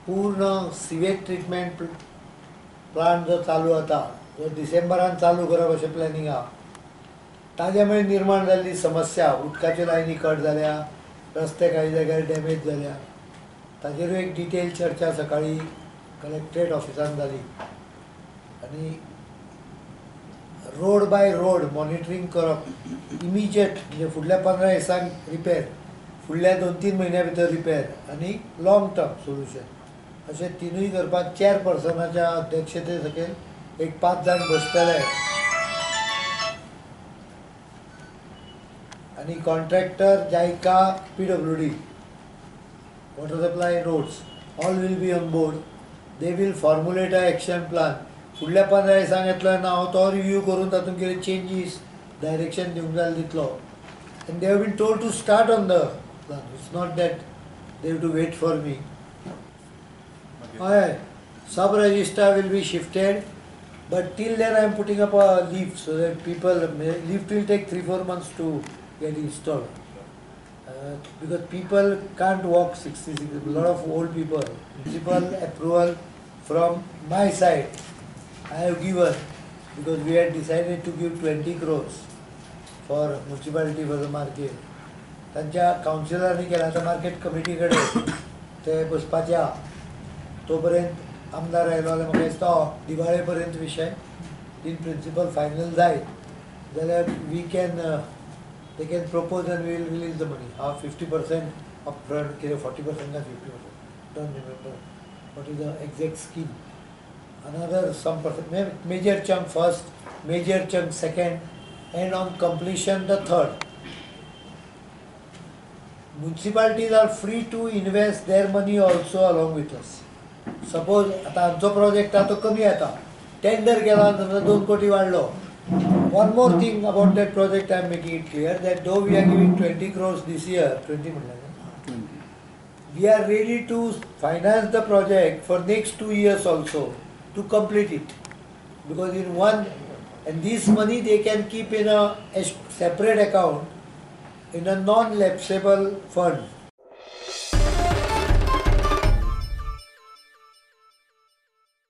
पूर्ण sewage treatment plant जो चालू आता जो डिसेंबरान चालू करप अशें प्लॅनिंग आहा ताजे मुळे निर्माण जाल्ली समस्या उदकाच्यो लायनी कट जाल्या रस्ते काही जाग्यार डॅमेज जाल्या ताजेरूय एक डिटेल चर्चा सकाळी कलेक्ट्रेट ऑफिसान जाली आनी रोड बाय रोड मॉनिटरींग करप इमिजिएट म्हणजे फुडल्या 15 दिसांक रिपेर फुडल्या 2-3 म्हयन्या भितर रिपेर आनी लाँग टर्म सोल्युशन अशें तिनूय करपाक चेअरपर्सनाच्या अध्यक्षते सकयल एक 5 जाण बसतले आनी contractor JICA PWD water supply roads all will be on board. They will formulate a action plan. फुडल्या 15 दिसांक येतलो ना हांव तो रिव्यू करून तातूंत कितें चेंजीस डायरेक्शन दिवंक जाल्यार दितलो. And they have been told to start on the plan. It's not that they have to wait for me. हय, sub registrar will be shifted but till then I am putting up a lift so that people lift will take 3-4 months to get installed. Because people can't walk 66, a lot of old people. Municipal approval from my side I have given because we had decided to give 20 crores for municipality for the market. तांच्या कावन्सिलरांनी केला आतां market committee कडेन ते बसपाचे आहा तो पर्यंत आमदार आयलो जाल्यार म्हाका दिसता दिवाळे पर्यंत विशय इन प्रिंसिपल फायनल जायत जाल्यार we can they can propose and we will release the money. 50% upfront, 40% or 50%. Don't remember what is the exact scheme. Another some percent, major chunk first, major chunk second, and on completion the third. Municipalities are free to invest their money also along with us. Suppose आता आमचो project आहा तो कमी येता, tender केला समजा 2 कोटी वाडलो. One more thing about that project, I am making it clear that though we are giving 20 crores this year, 20 म्हणल्यार, we are ready to finance the project for next 2 years also to complete it. Because in one, and this money they can keep in a separate account in a non-lapsable fund.